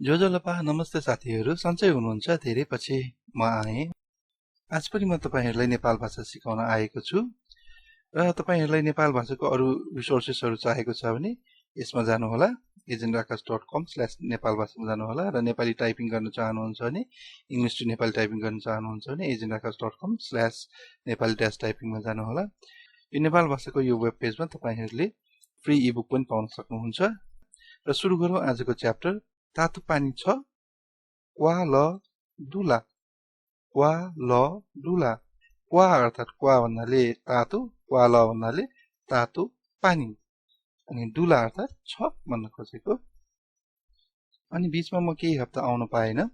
जोजोलपा नमस्ते साथीहरू, सन्चै हुनुहुन्छ? धेरै पछि म आएँ। आज पनि म तपाईहरुलाई नेपाल भाषा सिकाउन आएको छु र तपाईहरुलाई नेपाल भाषाको अरु रिसोर्सेसहरु चाहिएको छ भने यसमा जानुहोला agentAakash.com/नेपाल भाषामा जानुहोला र नेपाली टाइपिङ गर्न चाहनुहुन्छ भने इंग्लिश टु नेपाली टाइपिङ गर्न चाहनुहुन्छ भने agentAakash.com/नेपाली-टाइपिङ मा जानुहोला। यो नेपाल भाषाको यो वेब पेजमा तपाईहरुले फ्री इबुक पनि पाउन सक्नुहुन्छ। र सुरु गरौँ आजको च्याप्टर। तातो पानी छ? क्वा ल दुला। क्वा ल दुला। क्वा अर्थात क्वा भन्नाले तातो, क्वा ल भन्नाले तातो पानी, अनि दुला अर्थात छ भन्न खोजेको। अनि बीचमा म केही हप्ता आउन पाएन,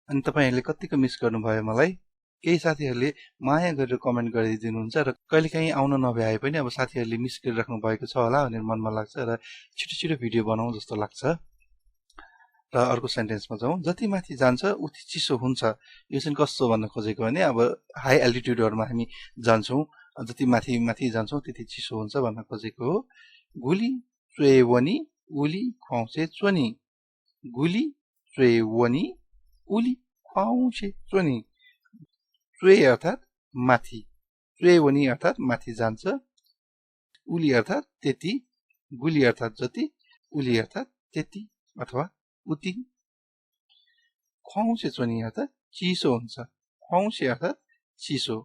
अनि तपाईहरुले कतिको मिस गर्नुभयो मलाई। केही साथीहरुले माया गरेर कमेन्ट गरिदिनुहुन्छ र कहिलेकाहीँ आउन नभ्याए पनि अब साथीहरुले मिस गरिराख्नु भएको छ होला भनेर मनमा लाग्छ र छिटो छिटो भिडियो बनाउँ जस्तो लाग्छ। र अर्को सेन्टेन्समा जाउँ। जति माथि जान्छ उति चिसो हुन्छ। यो चाहिँ कस्तो भन्न खोजेको भने अब हाई एल्टिट्युडहरुमा हामी जान्छौं, जति माथि माथि जान्छौं त्यति चिसो हुन्छ भन्न खोजेको हो। गुली चुएवनी उली ख्वाउसे चुनी। गुली चुएवनी उली ख्वाउसे चुनी। चुए अर्थात माथि, चुएवनी अर्थात माथि जान्छ, उली अर्थात त्यति, गुली अर्थात जति, उली अर्थात त्यति अथवा उति। ख्वाउसे चुनी अर्थात चिसो हुन्छ। ख्वाउसे अर्थात चिसो,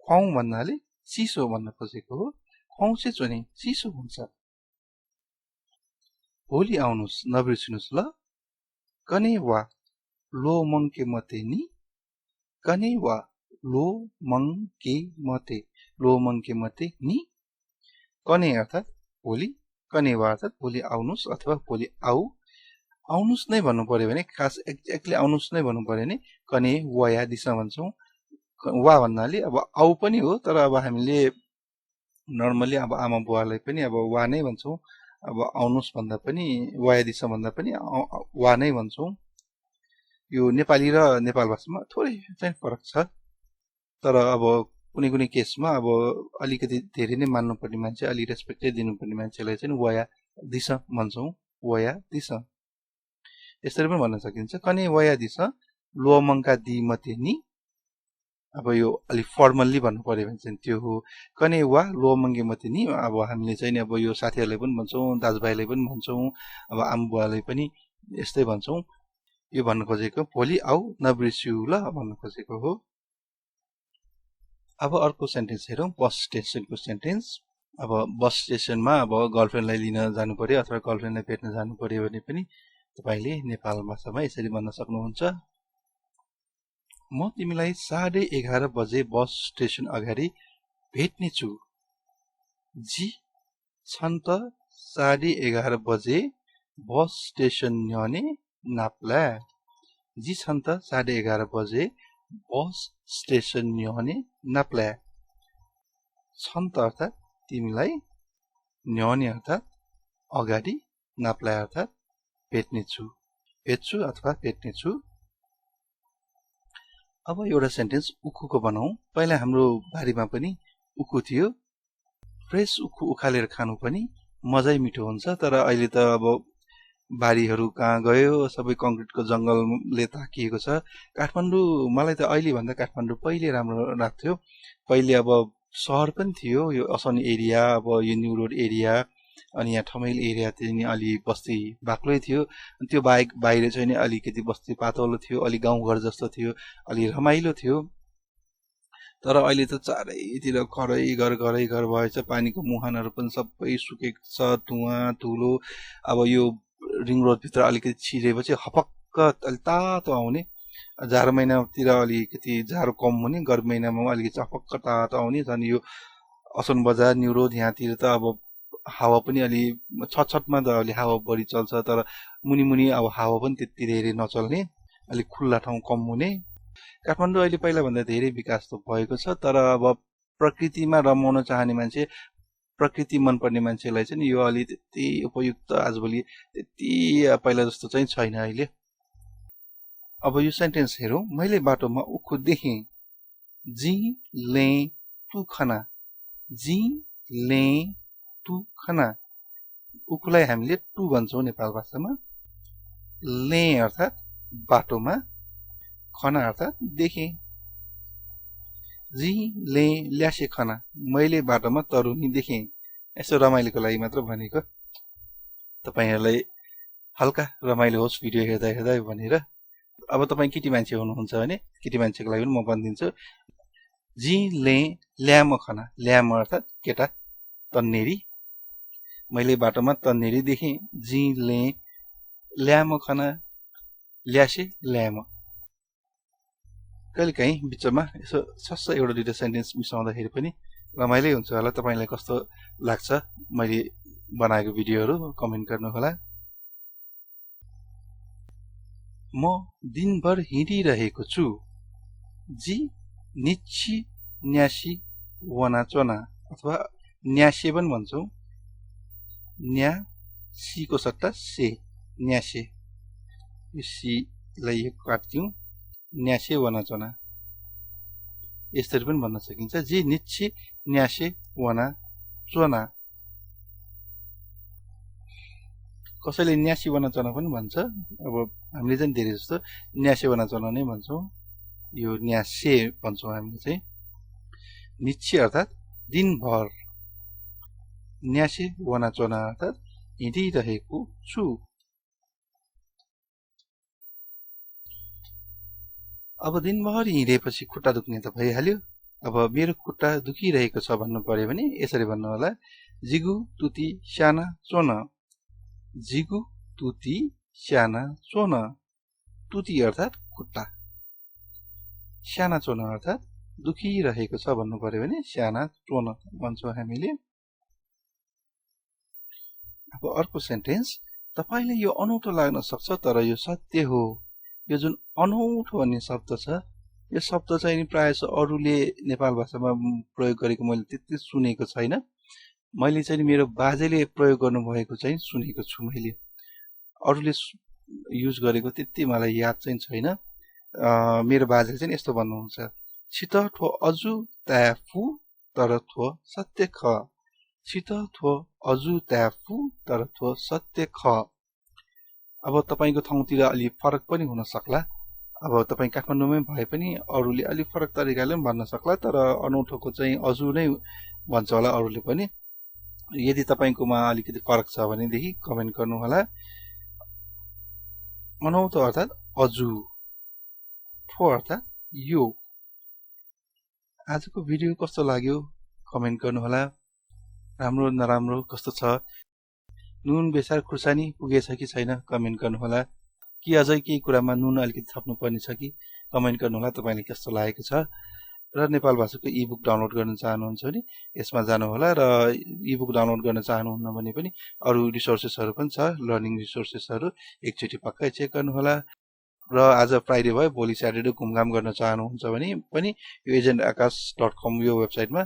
ख्वाउ भन्नाले चिसो भन्न खोजेको हो। ख्वाउसे चुनी चिसो हुन्छ। भोलि आउनुस् नबिर्सिनुस् ल। कने वा लो मंके मते नि। कने वा लो मंके मते, लो मंके मते नि। कने अर्थात भोलि, कने वा अर्थात भोलि आउनुस् अथवा भोलि आऊ। आउनुस् नै भन्नु पर्यो भने, खास एक्ज्याक्टली आउनुस् नै भन्नु पर्यो भने कने वया दिशा भन्छौं। वा भन्नाले अब आऊ पनि हो, तर अब हामीले नर्मली अब आमा बुवालाई पनि अब वा नै भन्छौं। अब आउनुस् भन्दा पनि वया दिशा भन्दा पनि वा नै भन्छौं। यो नेपाली र नेपाल भाषामा थोरै चाहिँ फरक छ, तर अब कुनै कुनै केसमा अब अलिकति धेरै नै मान्नुपर्ने मान्छे, अलि रेस्पेक्टै दिनुपर्ने मान्छेलाई चाहिँ वया दिशा भन्छौं। वया दिशा यसरी पनि भन्न सकिन्छ। कने वया दिशा लोमंका दि मते नि। अब यो अलि फर्मल्ली भन्नु पर्यो भने चाहिँ त्यो हो। कने वा लोमंगे मते नि अब हामीले चाहिँ अब यो साथीहरुलाई पनि भन्छौं, दाजुभाइलाई पनि भन्छौं, अब आमा बुवालाई पनि यस्तै भन्छौं। यो भन्न खोजेको भोलि आऊ नबिर्सिउ ल भन्न खोजेको हो। अब अर्को सेन्टेन्स हेरौं, बस स्टेशनको सेन्टेन्स। अब बस स्टेशनमा अब गर्लफ्रेन्डलाई लिन जानु पर्यो अथवा गर्लफ्रेन्डलाई भेट्न जानु पर्यो भने पनि तपाईले नेपाल भाषामा यसरी भन्न सक्नुहुन्छ। म तिमीलाई 11:30 बजे बस स्टेशन अगाडि भेट्ने छु। जी छन् त 11:30 बजे बस स्टेशन न्याउने नाप्ला। जी छन् त 11:30 बजे बस स्टेशन न्याउने नाप्ला। छन् त अर्थात तिमीलाई, न्याउने अर्थात अगाडि, नाप्ला अर्थात भेट्ने छु, भेट्छु अथवा भेट्ने छु। अब एउटा सेन्टेन्स उखुको बनाऊ। पहिला हाम्रो बारीमा पनि उखु थियो। फ्रेश उखु उखालेर खानु पनि मजै मिठो हुन्छ, तर अहिले त अब बारीहरू कहाँ गयो, सबै कंक्रिटको जंगलले ताकिएको छ। काठमाडौँ मलाई त अहिले भन्दा काठमाडौँ पहिले राम्रो लाग्थ्यो। पहिले अब शहर पनि थियो, यो असनी एरिया, अब यो न्यू रोड एरिया, अनि यहाँ ठमेल एरिया चाहिँ अलि बस्ती बाक्लै थियो। त्यो बाहेक बाहिर चाहिँ अलिकति बस्ती पातलो थियो, अलि गाउँघर जस्तो थियो, अलि रमाइलो थियो। तर अहिले त चारैतिर घरै घर भएछ। पानीको मुहानहरू पनि सबै सुकेको छ, धुवा धुलो। अब यो रिङ रोड भित्र अलिकति छिरेपछि हपक्क अलि तातो आउने, जाडो महिनातिर अलिकति जाडो कम हुने, गर्मी महिनामा अलिकति हपक्क तातो आउने। झन् यो असन बजार, न्यू रोड यहाँतिर त अब हावा पनि अलि छटछटमा त अलि हावा बढी चल्छ, तर मुनि मुनि अब हावा पनि त्यति धेरै नचल्ने, अलि खुल्ला ठाउँ कम हुने। काठमाडौँ अहिले पहिला भन्दा धेरै विकास त भएको छ, तर अब प्रकृतिमा रमाउन चाहने मान्छे, प्रकृति मनपर्ने मान्छेलाई चाहिँ यो अलि त्यति उपयुक्त आजभोलि त्यति पहिला जस्तो चाहिँ छैन अहिले। अब यो सेन्टेन्स हेरौं। मैले बाटोमा उखु देखेँ। जी ले तु खना। जी ले तु खना। उखुलाई हामीले टु भन्छौं नेपाल भाषामा। ले अर्थात बाटोमा, खना अर्थात देखे। जी ले ल्यासे खना, मैले बाटोमा तरुनी देखे। यसो रमाइलोको लागि मात्र भनेको, तपाईहरुलाई हल्का रमाइलो होस् भिडियो हेर्दा हेर्दा भनेर। अब तपाई केटी मान्छे हुनुहुन्छ भने केटी मान्छेको लागि पनि म भनिदिन्छु। जी ले ल्याम खना, ल्याम अर्थात केटा तन्नेरी, मैले बाटोमा तन्नेरी देखेँ। जी ले ल्याम खना, ल्यासे ल्याम। कहिलेकाहीँ बिचमा यसो सस्स एउटा दुईटा सेन्टेन्स मिसाउँदाखेरि पनि रमाइलै हुन्छ होला। तपाईलाई कस्तो लाग्छ मैले बनाएको भिडियोहरू कमेन्ट गर्नु होला। म दिनभर हिँडिरहेको छु। जी निच्छी न्यासी वनाचोना, अथवा न्यासे पनि भन्छौँ। न्या सीको सट्टा से, न्यासे, यो सीलाई यो काट्यौं, न्यासे वनाचोना यसरी पनि भन्न सकिन्छ। जी निच्छी न्यासे वनाचोना। कसैले न्यासी वनाचोना पनि भन्छ। अब हामीले चाहिँ धेरै जस्तो न्यासे वनाचोना नै भन्छौँ, यो न्यासे भन्छौँ हामीले चाहिँ। निच्छी अर्थात दिनभर, न्यासे वनाचोना अर्थात हिँडिरहेको छु। अब दिनभर हिँडेपछि खुट्टा दुख्ने त भइहाल्यो। अब मेरो खुट्टा दुखिरहेको छ भन्नु पर्यो भने यसरी भन्नु होला। जिगु तुति स्याना चोन, जिगु तुति स्याना चोन। तुति अर्थात खुट्टा, स्याना चोन अर्थात दुखिरहेको छ भन्नु पर्यो भने स्याना चोन भन्छौँ हामीले। अब अर्को सेन्टेन्स, तपाईले यो अनौठो लाग्न सक्छ तर यो सत्य हो। यो जुन अनौठो भन्ने शब्द छ, यो शब्द चाहिँ प्रायः अरूले नेपाल भाषामा प्रयोग गरेको मैले त्यति सुनेको छैन। मैले चाहिँ मेरो बाजेले प्रयोग गर्नुभएको चाहिँ सुनेको छु मैले। अरूले युज गरेको त्यति मलाई याद चाहिँ छैन। मेरो बाजेले चाहिँ यस्तो भन्नुहुन्छ, छित ठो अजु त्याफु तर ठो सत्य ख, छित ठो अजु त्याफु तर ठो सत्य ख। अब तपाईको ठाउँतिर अलि फरक पनि हुन सक्ला। अब तपाई काठमाडौँमै भए पनि अरूले अलि फरक तरिकाले पनि भन्न सक्ला, तर अनौठोको चाहिँ अजु नै भन्छ होला अरूले पनि। यदि तपाईकोमा अलिकति फरक छ भनेदेखि कमेन्ट गर्नु होला। अनौठो अर्थात अजु, ठो अर्थात यो। आजको भिडियो कस्तो लाग्यो कमेन्ट गर्नु होला। राम्रो नराम्रो कस्तो छ, नुन बेसार खुर्सानी पुगेछ कि छैन कमेन्ट गर्नु होला। कि अझै केही कुरामा नुन अलिकति थप्नु पर्ने छ कि कमेन्ट गर्नु होला। तपाईलाई कस्तो लागेको छ र नेपाल भाषाको इबुक डाउनलोड गर्न चाहनुहुन्छ भने यसमा जानु होला। र इबुक डाउनलोड गर्न चाहनुहुन्न भने पनि अरू रिसोर्सेसहरु पनि छ, लर्निङ रिसोर्सेसहरु एकचोटि पक्कै चेक गर्नु होला। र आज फ्राइडे भयो, भोलि स्याटरडे घुमघाम गर्न चाहनुहुन्छ भने पनि यो agentaakash.com यो वेबसाइटमा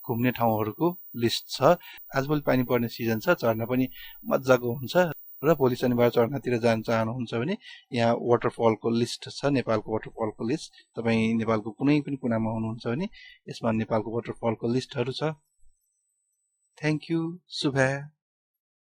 घुम्ने ठाउँहरुको लिस्ट छ। आजभोलि पानी पर्ने सिजन छ, चढ्न पनि मज्जाको हुन्छ। र भोलि शनिबार चढ्नतिर जान चाहनुहुन्छ भने यहाँ वाटरफलको लिस्ट छ, नेपालको वाटरफलको लिस्ट। तपाई नेपालको कुनै पनि कुनामा हुनुहुन्छ भने यसमा नेपालको वाटरफलको लिस्टहरु छ। थ्यांक यू, शुभ।